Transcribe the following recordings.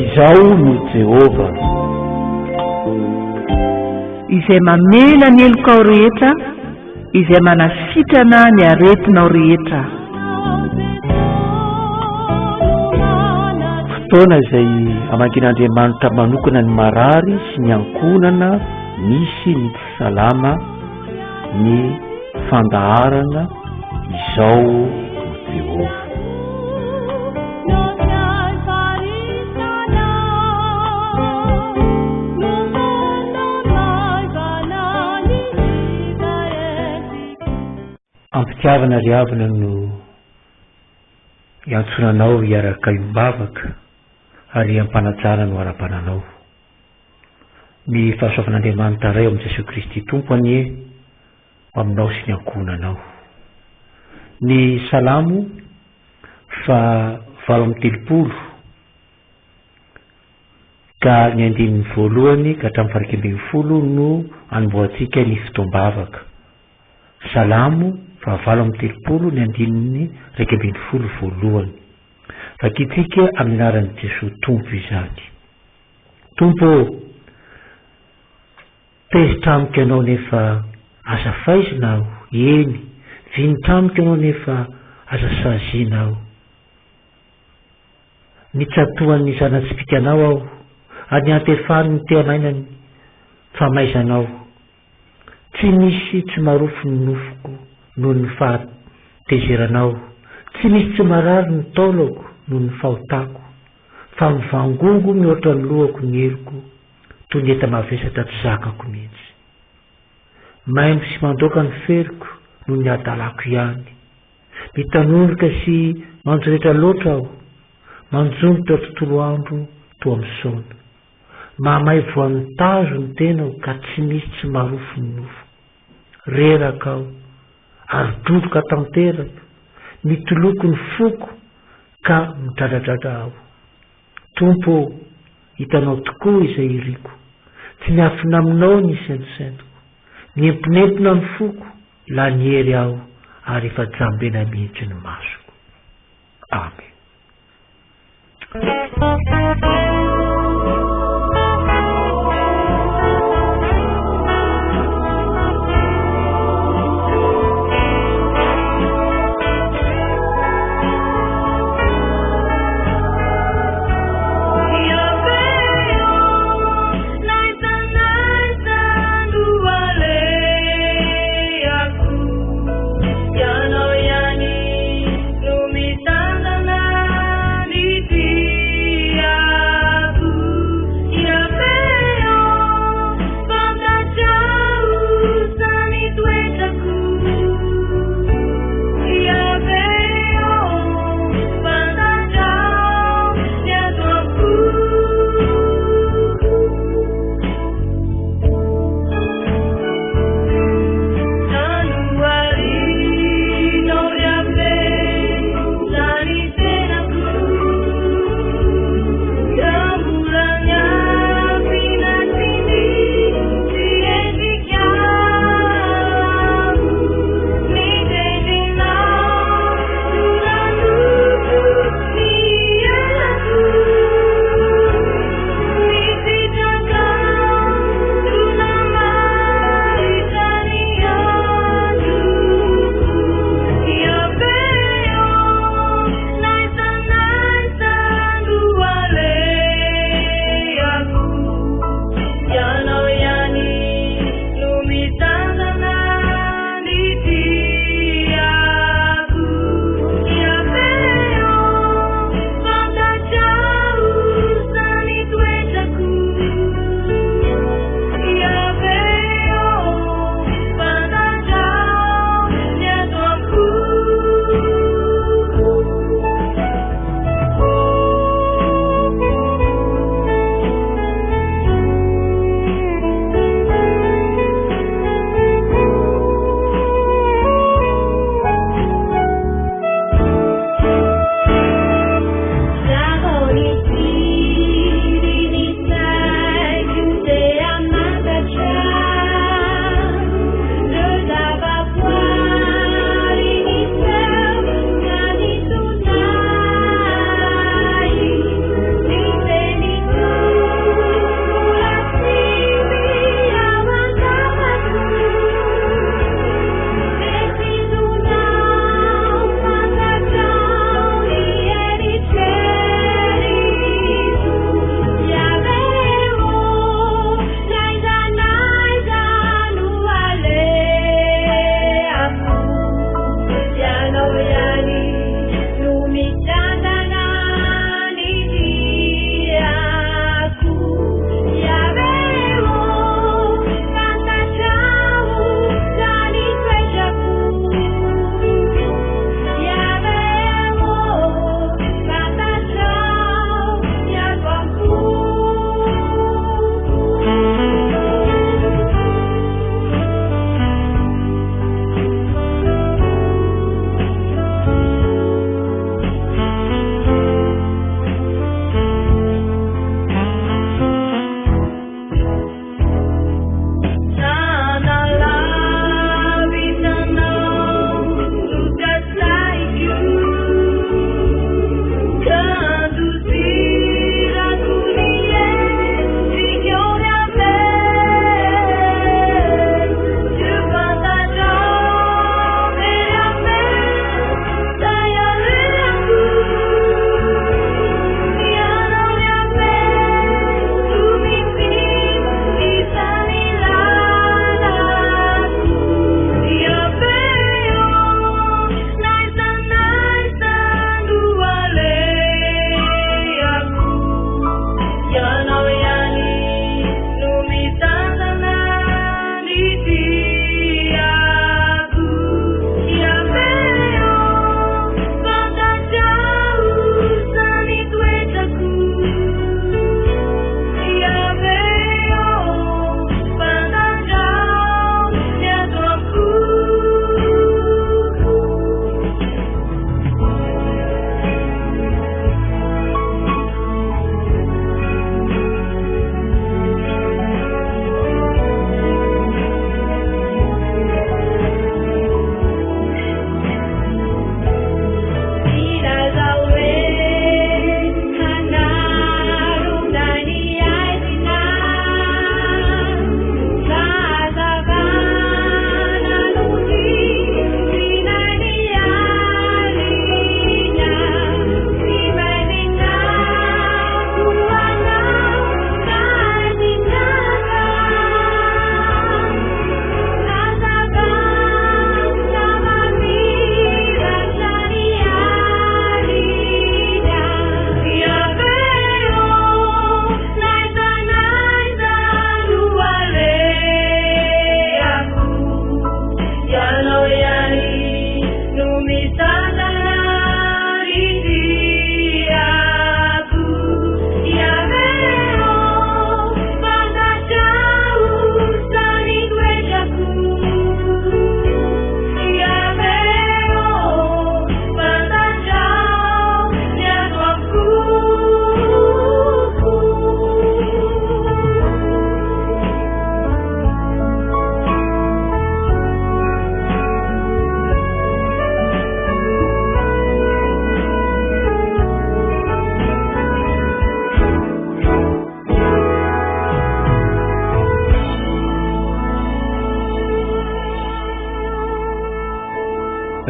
Izaho no Jehovah. Izay mamela ny helokao rehetra, izay manasitrana ny aretinao rehetra. Fotoana izay amangian'Andriamanitra manokana ny marary sy ny ankohonana misy ny tsy salama ny fandaharana Izao no Jehovah. Am-pitiavana ry havana no iantsoana anao hiaraka hiombavaka ary am-panajana no arahabana anao. Ny fahasoavan'Andriamanitra Ray ao amin'i Jesoa Kristy Tompo anie ho aminao sy ny ankohonanao. Ny Salamo faha 38 ka ny andininy voalohany ka hatramin'ny faha 11 no anombohantsika ny fotoam-bavaka. Salamo faha 38 ny andininy 11 voalohany. Vakintsika amin'ny anaran'i Jesoa Tompo izany. Tompo ô, tezitra amiko Ianao nefa aza faizina aho, eny, vinitra amiko Ianao nefa aza saziana aho. Nitsatohan'ny zana-tsipìkanao aho, ary niantefan'ny tehamainan'ny famaizanao. Tsy misy tsy marofo ny nofoko noho ny fahatezeranao, tsy misy tsy marary ny taolako noho ny fahotako, fa mivangongo mihoatra ny lohako ny heloko, toy ny enta-mavesatra tsy zakako mihitsy. Maimbo sy mandoaka ny feriko noho ny hadalako ihany. Mitanondrika sy manjoretra loatra aho, manjonitra tontolo andro toa misaona. Mahamay voan'ny tazo ny tenako ka tsy misy tsy marofo ny nofoko. Reraka aho ary drodroka tanteraka, mitoloko ny foko ka midradradradra aho. Tompo ô, hitanao tokoa izay iriko. Tsy miafina aminao ny sentosentoko. Miemponempona ny foko, lany hery aho ary efa jambena mihitsy ny masoko. Amen.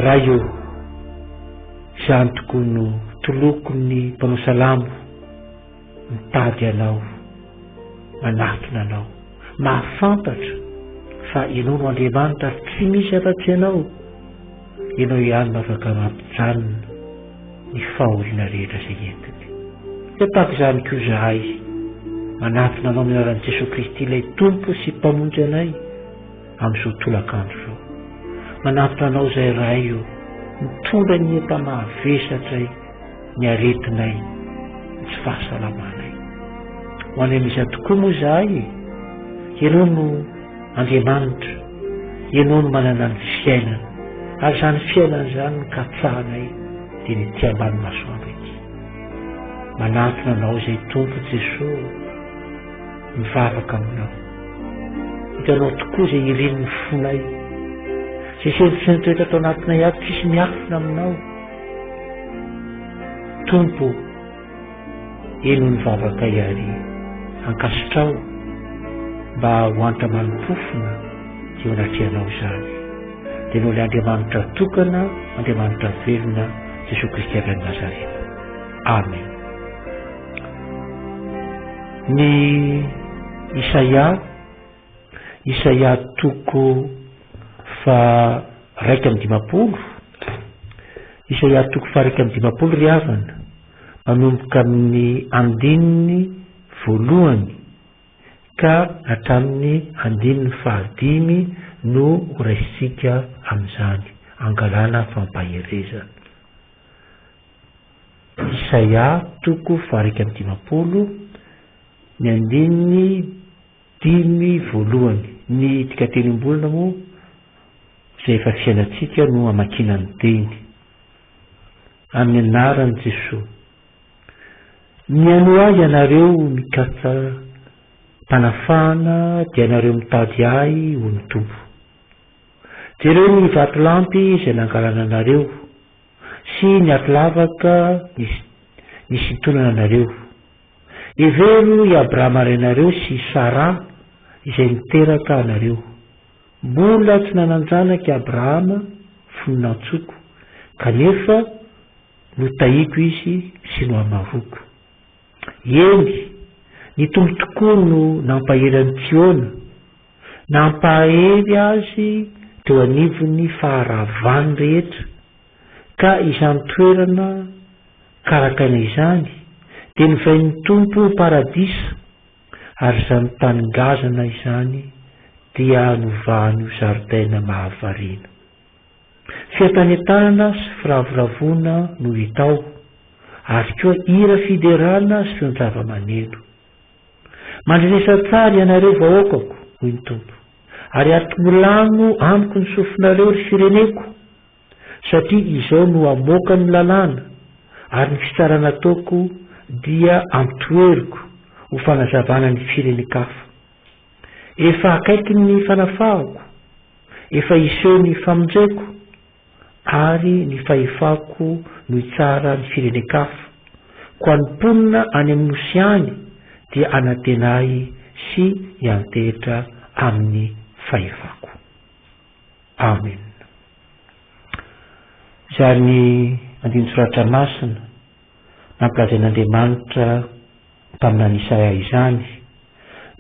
Ray ô, izany tokoa no toloko ny mpanao salamo mitady Anao, manatona Anao, mahafantatra fa Ianao no Andriamanitra ary tsy misy afa-tsy Ianao. Ianao ihany no afaka mampijanona ny fahoriana rehetra izay entiny. Dia tahaka izany koa izahay, manatona Anao amin'ny anaran'i Jesoa Kristy ilay Tompo sy Mpamonjy anay amin'izao tolakandro izao. Manatona Anao izay Ray o, mitondra ny enta-mahavesatray, ny aretinay, ny tsy fahasalamanay. Ho any amin'iza tokoa moa izahay e? Ianao no Andriamanitra, Ianao no manana ny fiainana, ary izany fiainana izany no katsahanay dia ny ety ambany masoandro ety. Manatona Anao izay Tompo Jesoa, mivavaka Aminao. Hitanao tokoa izay irin'ny fonay, izay sento sy ny toetra ato anatinay ato, tsisy miafina Aminao. Tompo, Heno ny vavakay ary ankasitraho mba ho antra-manim-pofona eo anatrehanao izany. Dia noho ilay Andriamanitra tokana, Andriamanitra velona, Jesoa Kristy avy any Nazareta. Amen. Ny Isaia, Isaia toko fa 51, Isaia toko faha 51 ry havana, manomboka amin'ny andininy voalohany ka hatramin'ny andininy fahadimy no horaisintsika amin'izany, angalana fampaherezana. Isaia toko faha 51, ny andininy dimy voalohany. Ny dikanteny iombonana moa izay efa fiainantsika no amakiana ny teny. Amin'ny anaran'i Jesoa. Mihainoa ahy ianareo mikatsa mpanafahana dia ianareo mitady ahy hoy ny Tompo. Jereo ny vatolampy izay nangalana anareo sy ny atilavaka nisintonana anareo. Hevero i Abrahama rainareo sy i Saraha izay niteraka anareo. Mbola tsy nanan-janaka i Abrahama fony nantsoiko, kanefa notahiko izy sy nohamaroko. Eny, ny Tompo tokoa no nampahery an'i Tsiona, nampahery azy teo anivon'ny faharavany rehetra, ka izany toerana karakaina izany dia novain'ny Tompo ho paradisa, ary izany tany ngazana izany dia novahany ho zaridaina mahavariana. Fientanentanana sy firavoravoana no hita ao, ary koa hira fiderana sy feon-javamaneno. Mandrenesa tsara ianareo vahoakako, hoy ny Tompo, ary atomolano amiko ny sofinareo, ry fireneko, Satria izao no hamoaka ny lalàna, ary ny fitsarana ataoko dia ampitoeriko ho fanazavana ny firenen-kafa. Efa akaiky ny fanafahako, efa hiseho ny famonjeko, ary ny fahefako no hitsara ny firenen-kafa, koa ny mponina any amin'ny nosy any dia hanantena ahy sy hiantehitra amin'ny fahefako. Amen. Izany andinin-tsoratra masina nampilazain'Andriamanitra mpaminany Isaia izany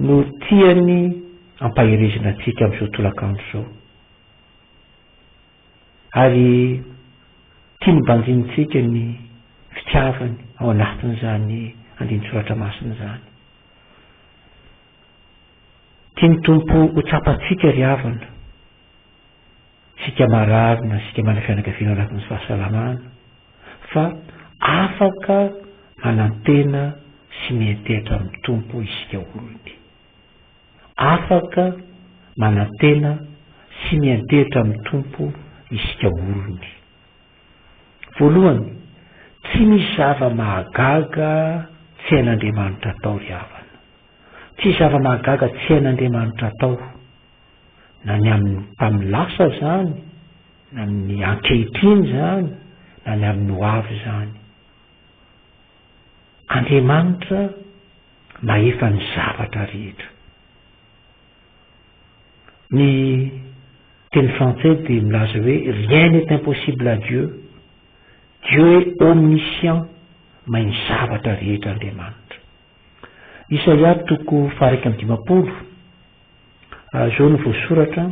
no tiany ampaherezina antsika amin'izao tolakandro izao. Ary tiany banjinintsika ny fitiavany ao anatin'izany andinin-tsoratra masina izany. Tian'ny Tompo ho tsapantsika ry havana, isika marary na isika manana fianakaviana ao anatin'ny tsy fahasalamana, fa afaka manantena sy miantehitra amin'ny Tompo isika olony. Afaka manantena sy miantehitra amin'ny Tompo isika olony. Voalohany, tsy misy zava-mahagaga tsy hain'Andriamanitra atao ry havana. Tsy zava-mahagaga tsy hain'Andriamanitra atao, na ny amin'ny tamin'ny lasa izany, na ny ankehitriny izany, na ny amin'ny ho avy izany. Andriamanitra mahefa ny zavatra rehetra. Ny. Teny frantsay dia milaza hoe rien n'est impossible à Dieu, Dieu est omniscient, mahay ny zavatra rehetra Andriamanitra. Isaia toko faha-51, izao no voasoratra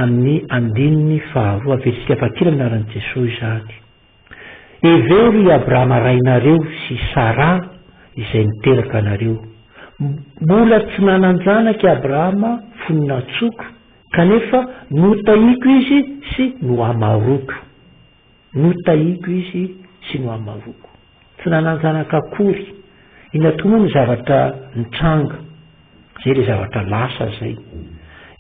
amin'ny andininy faharoa, averintsika vakina amin'ny anaran'i Jesoa izany. Hevero i Abrahama rainareo sy Sara izay niteraka anareo. Mbola tsy nanan-janaka i Abrahama fony nantsoiko, kanefa notahiko izy sy nohamaroiko. Notahiko izy sy nohamaroiko. Tsy nanan-janaka akory. Inona tokoa moa no zavatra nitranga? Izay ilay zavatra lasa izay.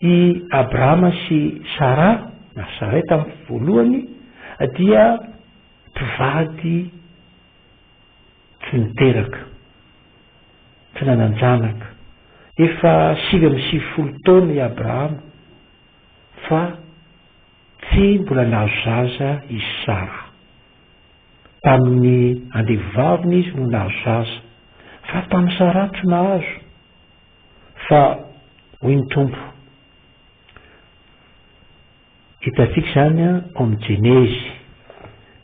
I Abrahama sy Sara, na Saray tamin'ny voalohany, dia mpivady tsy niteraka, tsy nanan-janaka. Efa 99 taona i Abrahama fa tsy mbola nahazo zaza i Sara. Tamin'ny andevovaviny izy no nahazo zaza, fa tamin'i Saraha tsy nahazo. Fa hoy ny Tompo, hitantsika izany ao amin'ny Jenezy,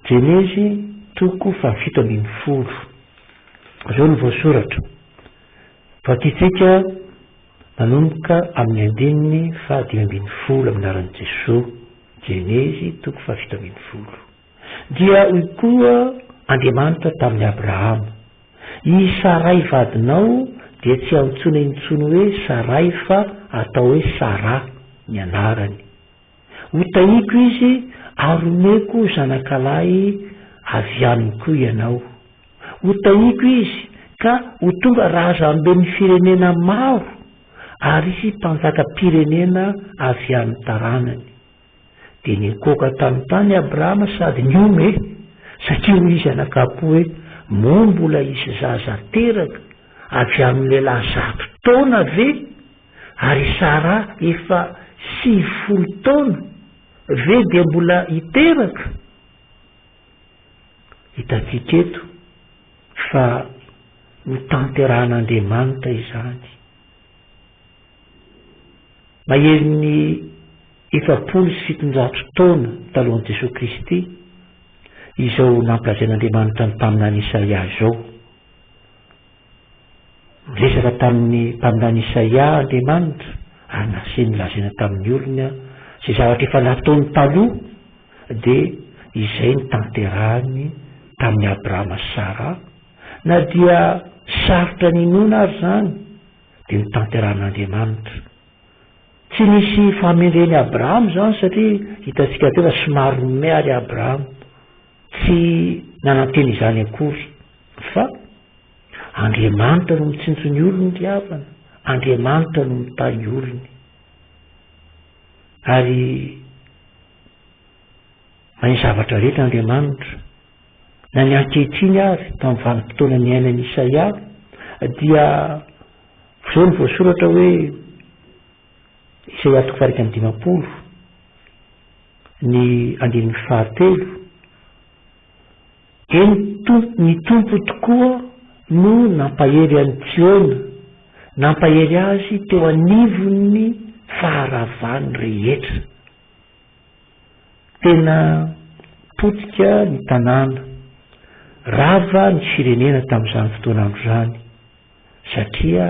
Jenezy toko faha-17. Izao no voasoratra, vakintsika manomboka amin'ny andininy faha-15 amin'ny anaran'i Jesoa, Jenezy toko faha-17. Dia hoy koa Andriamanitra tamin'i Abrahama, I Saray vadinao dia tsy hantsoina intsony hoe Saray fa hatao hoe Sara ny anarany. Hotahiko izy ary homeko zanakalahy avy aminy koa ianao. Hotahiko izy ka ho tonga razamben'ny firenena maro ary hisy mpanjakam-pirenena avy amin'ny taranany. Dia nikoaka tamin'ny tany Abrahama sady nihomehy, satria hoy izy anakapo hoe, Moa mbola hisy zaza teraka avy amin'ny lehilahy 100 taona ve? Ary i Sara efa 90 taona ve dia mbola hiteraka? Hitantsika eto fa notanterahan'Andriamanitra izany. Maherin'ny 740 taona talohan'i Jesoa Kristy izao nampilazain'Andriamanitra ny mpaminany Isaia izao. Niresaka tamin'ny mpaminany Isaia Andriamanitra ary nasiany lazaina tamin'ny olony izay zavatra efa nataony taloha dia izay notanterahiny tamin'i Abrahama sy Sara. Na dia sarotra ninoana ary izany dia notanterahin'Andriamanitra. Tsy nisy fahamendrehan'i Abrahama izany satria hitantsika teo fa somary nihomehy ary Abrahama. Tsy nanantena izany akory fa Andriamanitra no mitsinjo ny olony ry havana, Andriamanitra no mitahy ny olony. Ary mahay ny zavatra rehetra Andriamanitra. Na ny ankehitriny ary, tamin'ny vanim-potoana niainan'i Isaia, dia izao no voasoratra hoe, Isaia toko faha-51, ny andininy fahatelo, Eny, ny Tompo tokoa no nampahery an'i Tsiona, nampahery azy teo anivon'ny faharavany rehetra. Tena potika ny tanàna, rava ny firenena tamin'izany fotoan'andro izany, satria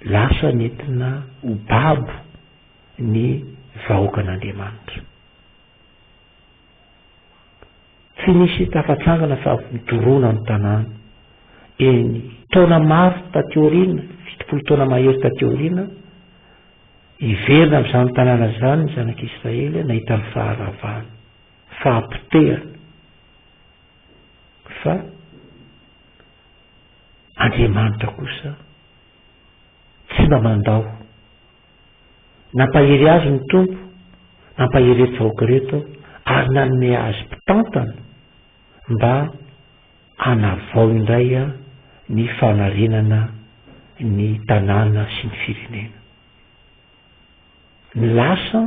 lasa nentina ho babo ny vahoakan'Andriamanitra. Tsy nisy tafatsangana fa nodorona ny tanàna. Eny, taona maro taty aoriana, 70 taona mahery taty aoriana, Hiverina amin'izany tanàna izany ny zanak'Israely nahita ny faharavana, fahapotehana, fa Andriamanitra kosa tsy mba mandao. Nampahery azy ny Tompo, nampahery ireto vahoaka ireto ary nanome azy mpitantana mba hanavao indray ny fanarenana ny tanàna sy ny firenena. Ny lasa,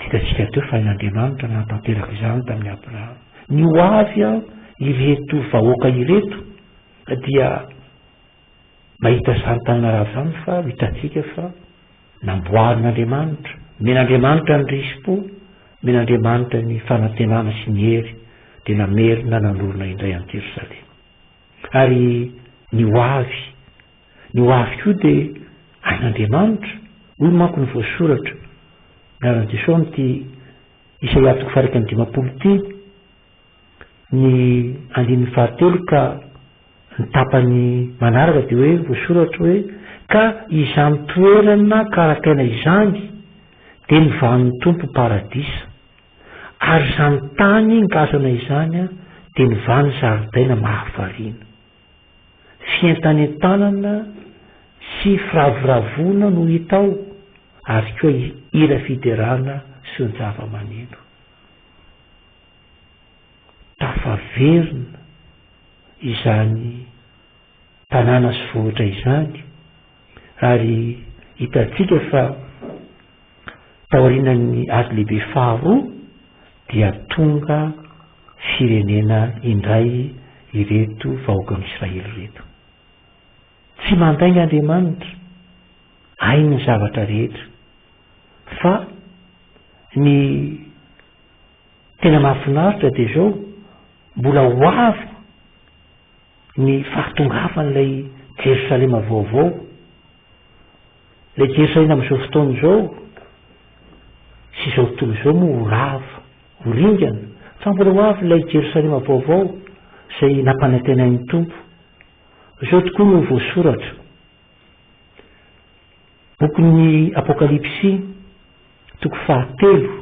hitantsika teo fa Andriamanitra nahatanteraka izany tamin'i Abrahama. Ny ho avy ireto vahoaka ireto dia mahita izany tanàna rava izany fa hitantsika fa namboarin'Andriamanitra, Nomen'Andriamanitra ny risi-po, nomen'Andriamanitra ny fanantenana sy ny hery, dia namerina nanorina indray an'i Jerosalema. Ary ny ho avy, ny ho avy koa dia hain'Andriamanitra, hoy manko ny voasoratra, miaran'i Jesoa amin'ity Isaia toko faha 51 ity, ny andininy fahatelo ka ny tapany manaraka dia hoe voasoratra hoe ka izany toerana karakaina izany dia ny vahan'ny Tompo paradisa ary izany tany ngazana izany dia ny vahan'ny zaridaina mahavariana. Fientanentanana sy firavoravoana no hita ao ary koa hira fiderana sy ny zava-maneno. Tafaverina izany tanàna sy vohitra izany ary hitantsika fa taorianan'ny ady lehibe faharoa dia tonga firenena indray ireto vahoakan'Israely ireto. Tsy mandainga Andriamanitra, hainy ny zavatra rehetra fa ny Tena mahafinaritra dia izao, mbola ho avy ny fahatongavan'ilay Jerosalema vaovao. Ilay Jerosalema amin'izao fotoana izao sy izao tontolo izao moa ho rava, ho ringana, fa mbola ho avy ilay Jerosalema vaovao izay nampanantenain'ny Tompo. Izao tokoa no voasoratra. Bokin'ny Apokalypsy, toko fahatelo,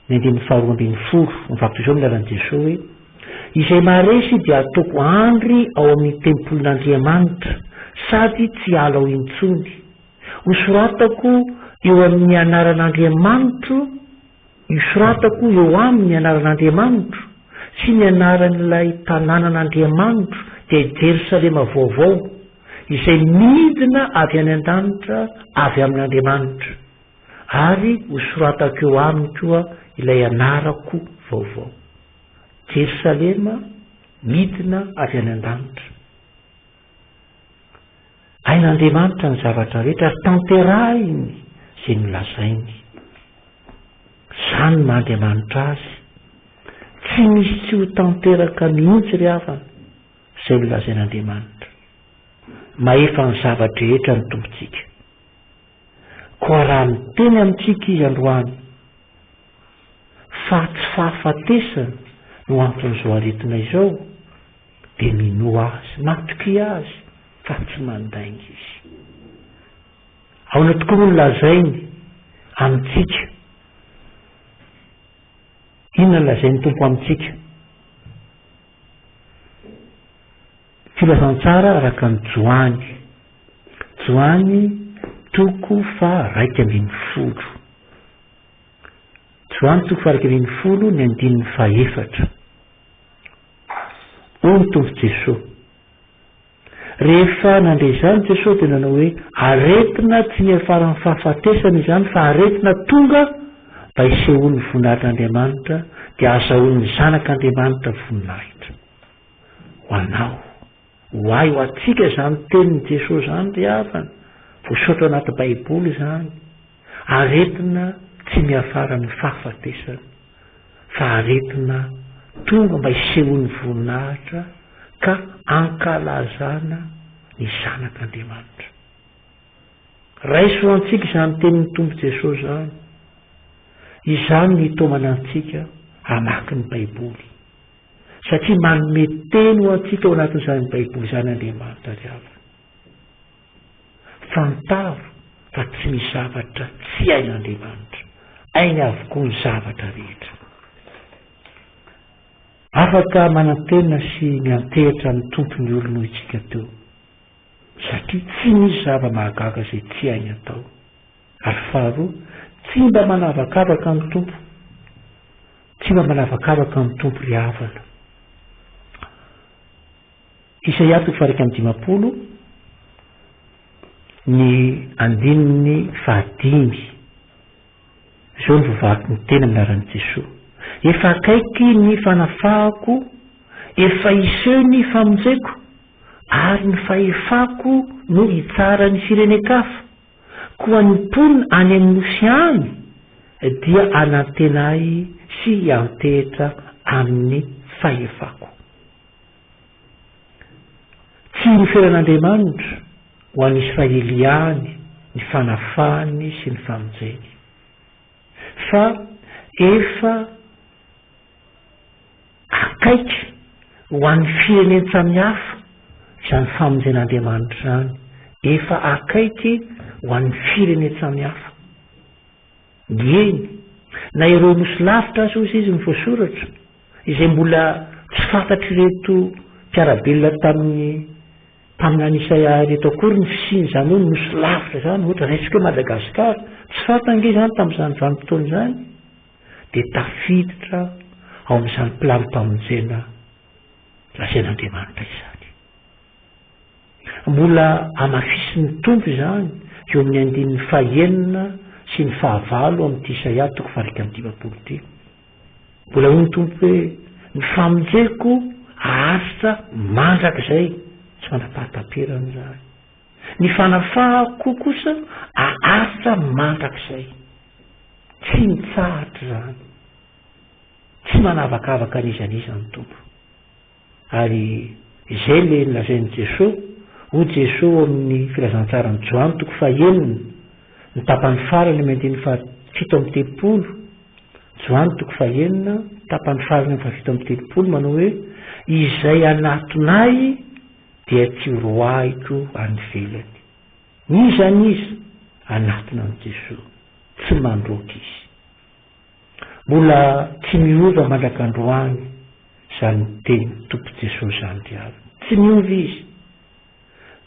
ny andininy faharoa ambinifolo, mivaky toy izao ny lalan'i Jesoa hoe, Izay maharesy dia hataoko andry ao amin'ny tempolin'Andriamanitra, sady tsy hiala ao intsony. Hosoratako eo amin'ny anaran'Andriamanitro, hosoratako eo aminy ny anaran'Andriamanitro, sy ny anaran'ilay tanànan'Andriamanitro, dia i Jerosalema vaovao, izay midina avy any an-danitra avy amin'Andriamanitra. Ary hosoratako eo aminy koa ilay anarako vaovao. Jerosalema midina avy any an-danitra. Hain'Andriamanitra ny zavatra rehetra ary tanterahiny izay nolazainy. Izany no maha Andriamanitra azy. Tsy misy tsy ho tanteraka mihitsy ry havana izay nolazain'Andriamanitra. Mahefa ny zava-drehetra ny Tompontsika. Koa raha miteny amintsika Izy androany fa tsy fahafatesana no anton'izao aretina izao, dia minoa Azy, matokia Azy fa tsy mandainga Izy. Ahoana tokoa moa no lazainy amintsika? Inona no lazain'ny Tompo amintsika? Filazantsara araka an'i Joany. Joany toko faha-11. Joany toko faha-11 ny andininy fahaefatra. Hoy ny Tompo Jesoa. Rehefa nandre izany Jesoa dia nanao hoe, aretina tsy niafaran'ny fahafatesana izany fa aretina tonga mba hisehoan'ny voninahitr'Andriamanitra dia ahazahoan'ny Zanak'Andriamanitra voninahitra. Ho anao, ho ahy, ho antsika izany tenin'i Jesoa izany ry havana, voasoratra ao anaty Baiboly izany. Aretina tsy miafara amin'ny fahafatesana, fa aretina tonga mba hisehoan'ny voninahitra ka ankalazana ny Zanak'Andriamanitra. Raiso ho antsika izany tenin'ny Tompo Jesoa izany. Izany no hitaomana antsika hamaky ny Baiboly. Satria manome teny ho antsika ao anatin'izany Baiboly izany Andriamanitra ry havana. Fantaro fa tsy misy zavatra tsy hain'Andriamanitra. Hainy avokoa ny zavatra rehetra. Afaka manantena sy miantehitra amin'ny Tompo ny olona hoy isika teo. Satria tsy misy zava-mahagaga izay tsy hainy atao. Ary faharoa, tsy mba manavakavaka ny Tompo. Tsy mba manavakavaka ny Tompo ry havana. Isaia toko faha-51, ny andininy fahadimy. Izao no voavaky ny teny amin'ny anaran'i Jesoa. Efa akaiky ny fanafahako, efa hiseho ny famonjeko, ary ny fahefako no hitsara ny firenen-kafa. Koa ny mponina any amin'ny nosy any dia hanantena ahy sy hiantehitra amin'ny fahefako. Tsy noferan'Andriamanitra ho an'ny Israely ihany ny fanafahany sy ny famonjeny, fa efa akaiky ho an'ny firenen-tsamihafa izany famonjen'Andriamanitra izany, efa akaiky ho an'ny firenen-tsamihafa. Eny, na ireo nosy lavitra aza hozy izy no voasoratra, izay mbola tsy fantatr'ireto mpiara-belona tamin'ny mpaminany Isaia ireto akory ny fisian'izany hoe nosy lavitra izany, ohatra raisiko hoe Madagasikara, tsy fantany ange izany tamin'izany vanim-potoana izany. dia tafiditra ao amin'izany planim-pamonjena lazain'Andriamanitra izany. Mbola hamafisin'ny Tompo izany eo amin'ny andininy fahenina sy ny fahavalo amin'ity Isaia toko faha 51 ity. Mbola hoy ny Tompo hoe, ny famonjeko haharitra mandrakizay, tsy mandra-pahataperana izany. Ny fanafahako kosa aharitra mandrakizay. Tsy mitsahatra izany. Tsy manavakavaka an'iza n'iza ny Tompo. Ary izay ilay nolazain'i Jesoa, hoy Jesoa ao amin'ny filazantsaran'i Joany toko fahenina, ny tapany farany amin'ny andininy faha 37, Joany toko fahenina, tapany farany amin'ny faha 37 manao hoe, Izay hanatona ahy dia tsy ho roahiko any ivelany. N'iza n'iza hanatona an'i Jesoa, tsy mandroaka izy. Mbola tsy miova mandrak'androany izany tenin'ny Tompo Jesoa izany ry havana. Tsy miova izy.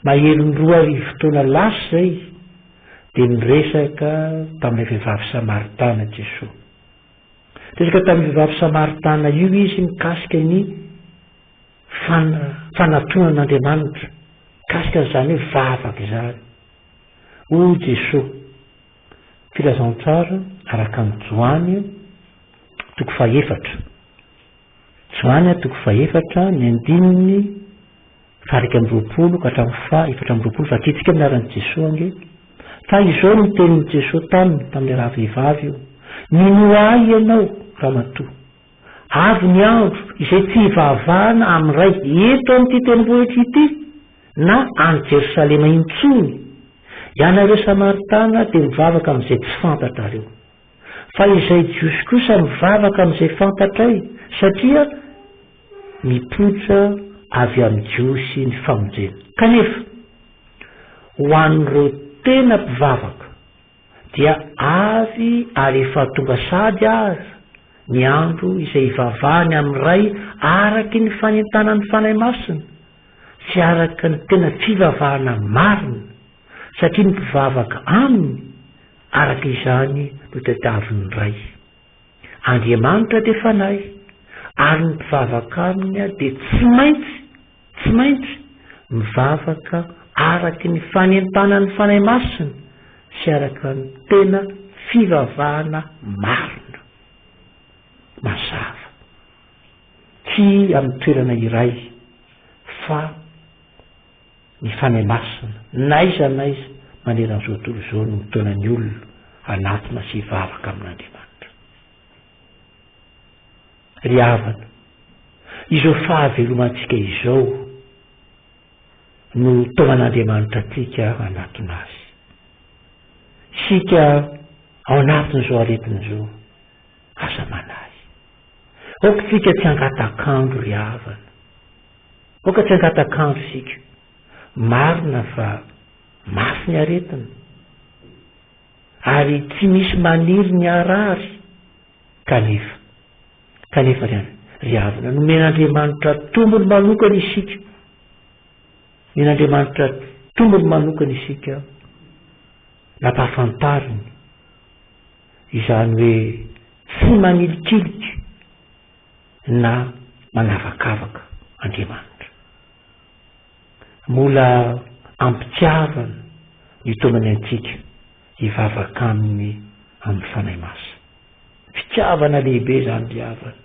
Maherin'ny 2000 taona lasa izay dia niresaka tamin'ilay vehivavy samaritana Jesoa. Niresaka tamin'ny vehivavy samaritana io izy mikasika ny fanatonana an'Andriamanitra, mikasika an'izany hoe vavaka izany. Hoy Jesoa, Filazantsara araka an'i Joany toko fahefatra. Joany toko fahefatra, ny andininy faha 21 ka hatramin'ny faha 24, vakintsika amin'ny anaran'i Jesoa ange. Fa izao no tenin'i Jesoa taminy, tamin'ilay rahavehivavy io, Minoa ahy ianao, ramatoa. Avy ny andro izay tsy hivavahana amin'ny Ray eto amin'ity tendrombohitra ity na any Jerosalema intsony. Ianareo Samaritana dia mivavaka amin'izay tsy fantatrareo. Fa izay Jiosy kosa mivavaka amin'izay fantatray, satria mipoitra avy amin'ny Jiosy ny famonjena. Kanefa, ho an'ireo tena mpivavaka, dia avy ary efa tonga sahady aza ny andro izay hivavahany amin'ny Ray araky ny fanentanan'ny Fanahy Masina sy araka ny tena fivavahana marina, satria ny mpivavaka Aminy araka izany no tadiavin'ny Ray. Andriamanitra dia Fanahy, ary ny mpivavaka Aminy dia tsy maintsy, tsy maintsy, mivavaka araky ny fanentanan'ny Fanahy Masina sy araka ny tena fivavahana marina. Mazava. Tsy amin'ny toerana iray fa ny Fanahy Masina, n'aiza n'aiza manerana izao tontolo izao no mitaona ny olona hanatona sy hivavaka amin'Andriamanitra. Ry havana, izao fahavelomantsika izao no taoman'Andriamanitra antsika hanatona Azy. Isika ao anatin'izao aretina izao, aza manahy. Aoka isika tsy hangatak'andro ry havana. Aoka tsy hangatak'andro isika. Marina fa mafy ny aretina, ary tsy misy maniry ny harary. Kanefa, kanefa ry ry havana, nomen'Andriamanitra tombony manokana isika. Nomen'Andriamanitra tombony manokana isika, nampahafantariny izany hoe tsy manilikilika na manavakavaka Andriamanitra. Mbola am-pitiavana ny taonany antsika hivavaka Aminy amin'ny Fanahy Masina. Fitiavana lehibe izany ry havana.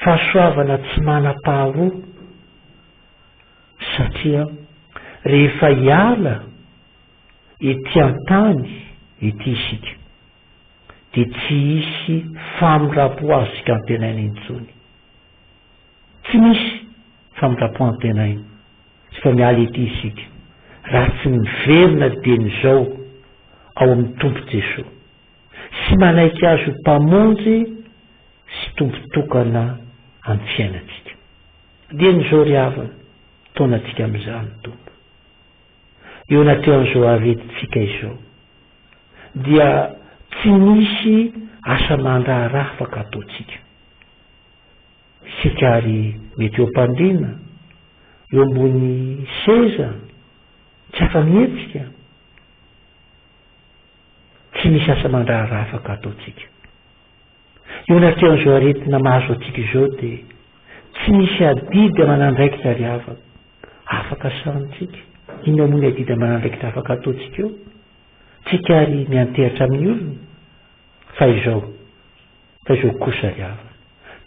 Fahasoavana tsy manam-paharoa satria rehefa hiala. ety an-tany ety isika, dia tsy hisy famindram-po azontsika antenaina intsony. Tsy misy famindram-po antenaina tsy fa miala ety isika raha tsy miverina dieny izao ao amin'ny Tompo Jesoa sy manaiky Azy ho Mpamonjy sy Tompo tokana amin'ny fiainantsika. Dieny izao ry havana, taonantsika amin'izany Tompo. Eo anatrehan'izao aretintsika izao dia tsy misy asa aman-draharaha afaka ataontsika. Isika ary mety eo am-pandriana, eo ambony seza, tsy afa-mihetsika. Tsy misy asa aman-draharaha afaka ataontsika. Eo anatrehan'izao aretina mahazo antsika izao dia tsy misy adidy aman'andraikitra ry havana afaka sahanintsika. Inona moa ny adidy aman'andraikitra afaka ataontsika eo? Tsika ary miantehatra amin'ny olona. Fa izao, fa izao kosa ry havana,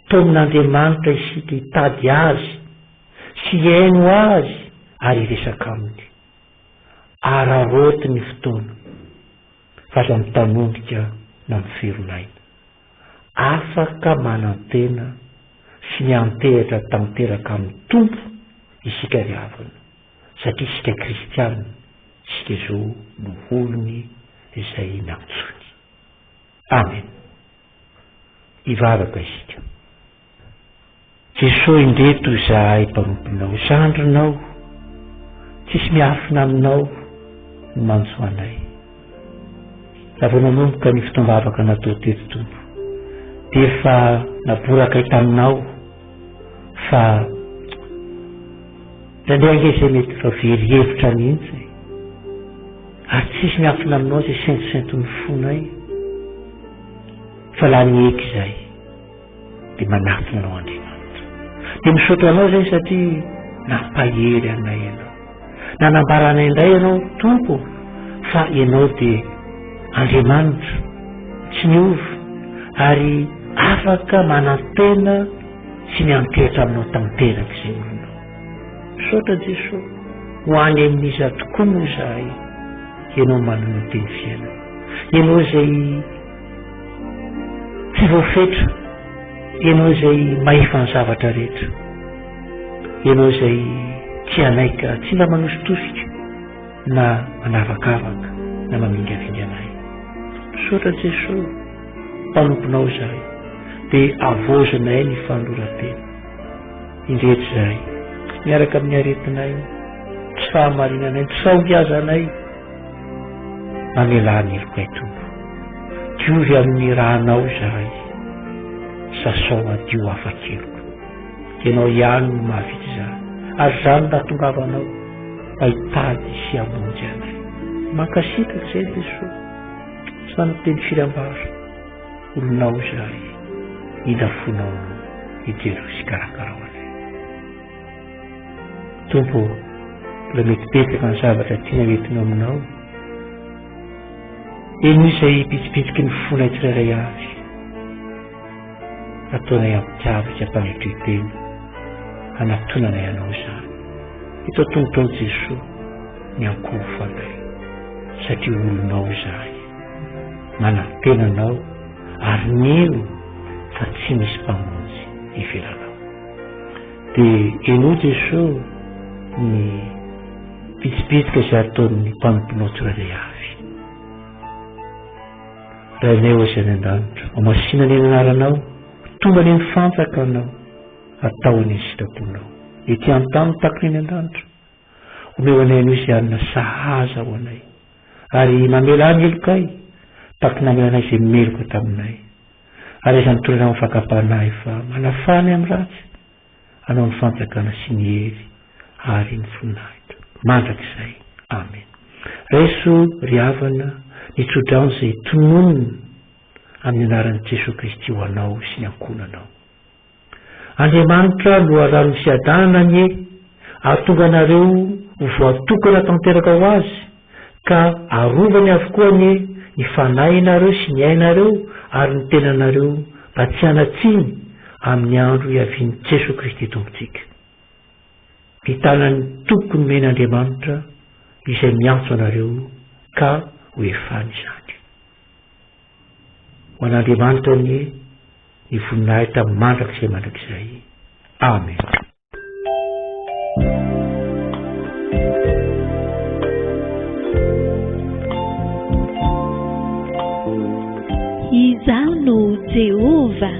taomin'Andriamanitra isika hitady Azy sy hihaino Azy ary hiresaka Aminy. Araraoty ny fotoana, fa aza mitanondrika na miferonaina. Afaka manantena sy miantehitra tanteraka amin'ny Tompo isika ry havana, satria isika kristiana, isika izao no olony izay nantsoiny. Amen. Hivavaka isika. Jesoa indreto izahay mpanomponao, zandrinao, tsisy miafina aminao ny manjo anay. Raha vao nanomboka ny fotoam-bavaka natao teto Tompo, dia efa naborakay taminao fa indraindray ange izay mety efa very hevitra mihitsy e. Ary tsisy miafina aminao izay sentosenton'ny fonay fa lany eky izay. dia manatona anao Andriamanitra. Dia misaotra anao izay satria nampahery anay ianao. Nanambara anay indray ianao Tompo fa ianao dia Andriamanitra tsy miova ary afaka manantena sy miantehitra aminao tanteraka izay olonao. Misaotra Jesoa, ho any amin'iza tokoa moa izahay, ianao manana teny fiainana. Ianao izay Tsy voafetra, Ianao izay mahefa ny zavatra rehetra. Ianao izay tsy hanaika, tsy mba manositosika na manavakavaka na mamingavinga anay. Misaotra Jesoa, mpanomponao izahay, dia avozinay ny fanoloran-tena. Indreto izahay, miaraka amin'ny aretinay, tsy fahamarinanay, tsy fahombiazanay, Mamelà ny helokay Tompo. Diovy amin'ny rànao izahay. Sasao hadio afa-keloka. Ianao ihany no mahavita izany. Ary izany no nahatongavanao mba hitady sy hamonjy anay. Mankasitraka izay Jesoa. Tsy mananteny firy ambara. Olonao izahay. Indra fonao no hijery sy karakarao anay. Tompo ô, mbola mety betsaka ny zavatra tiana hoentina aminao. Henoy izay bitsibitsiky ny fonay tsirairay avy. Ataonay am-pitiavana sy am-panetren-tena hanatonanay anao izany. Eto an-tongotrao Jesoa ny ankohofanay, satria olonao izahay. Manantena anao ary mino fa tsy misy mpamonjy ivelanao. Dia henoy Jesoa ny bitsibitsika izay ataon'ny mpanomponao tsirairay avy. Rainay ho izay any an-danitra, homasina anie ny anaranao, tonga anie ny fanjakanao, atao anie ny sitraponao. Ety an-tany tahaka ny any an-danitra. Omeo anay anio izay hanina sahaza ho anay, ary mamelà ny helokay, tahaka ny namelanay izay meloka taminay. Ary aiza mitondra anao fakam-panahy fa manafaha ny amin'ny ratsy, anao ny fanjakana sy ny hery ary ny voninahitra mandrakizay. Amen. Raiso ry havana ny tsodrano izay tononina amin'ny anaran'i Jesoa Kristy ho anao sy ny ankohonanao. Andriamanitra loharanon'ny fiadanana anie ahatonga anareo ho voatokana tanteraka ho Azy ka arovany avokoa anie ny fanahinareo sy ny ainareo ary ny tenanareo mba tsy hanan-tsiny amin'ny andro hiavian'i Jesoa Kristy Tompontsika. Ny tanan'ny Tompo nomen'Andriamanitra izay miantso anareo. Ka ho efany izany. Ho an'Andriamanitra anie ny voninahitra mandrakizay mandrakizay. Amen. Izaho no Jehovah.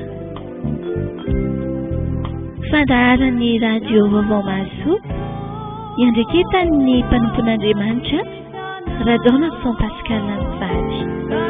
Fandaharan'ny Radio Vaovao Mahasoa, iandraiketan'ny mpanompon'Andriamanitra Rajaonarison Pascal mivady.